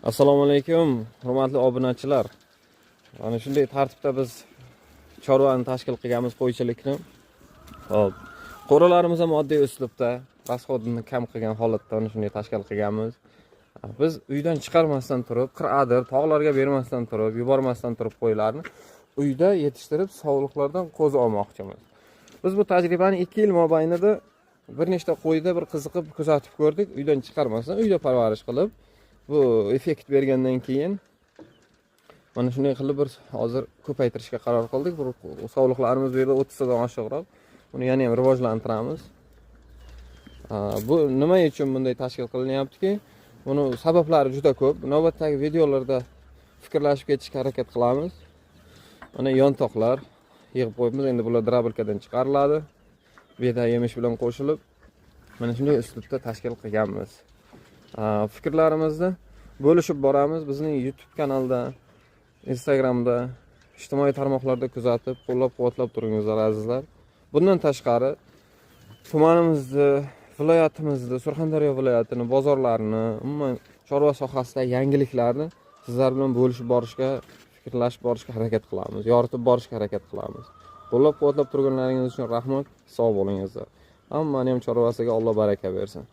Assalomu alaykum, hurmatli obunachilar. Mana shunday tartibda biz chorvani tashkil qilganmiz, qo'ychilikni. Xo'p, qo'ralarimiz ham oddiy uslubda, расход ini kam qilgan holatda mana shunday tashkil qilganmiz. Biz uydan chiqarmasdan turib, qir-adir, tog'larga bermasdan turib, yubormasdan turib qo'ylarni uyda yetishtirib, sovliqlardan qo'zi olmoqchimiz. Biz bu tajribani 2 yil mobaynida bir nechta qo'yda bir qiziqib kuzatib ko'rdik. Uydan chiqarmasdan uyda parvarish qilib, bu effekt bergandan keyin mana shunday qilib bir hozir ko'paytirishga qaror qildik. Bir sovliqlarimiz bu yerda 30 tadan oshiqroq. Uni yana ham rivojlantiramiz. Bu nima uchun bunday tashkil qilinyaptiki? Buni sabablari juda ko'p. Navbatdagi videolarda fikrlashib ketishga harakat qilamiz. Mana yantoqlar yig'ib qo'yibmiz. Endi bular дробилка dan chiqariladi. Beda yemish bilan qo'shilib, mana shunday uslubda tashkil qilganmiz. Fikrlarimizni bo'lishib boramiz. Bizning YouTube kanalda, Instagramda, ijtimoiy tarmoqlarda kuzatib, qo'llab-quvvatlab turingizlar, azizlar. Bundan tashqari tumanimizni, viloyatimizni, Surxondaryo viloyatini bozorlarini, umuman chorva sohasidagi yangiliklarni sizlar bilan bo'lishib borishga, fikrlashib borishga harakat qilamiz, yoritib borishga harakat qilamiz. Qo'llab-quvvatlab turganlaringiz uchun rahmat. Sog' bo'lingizlar. Hammani ham chorvasiga Alloh baraka bersin.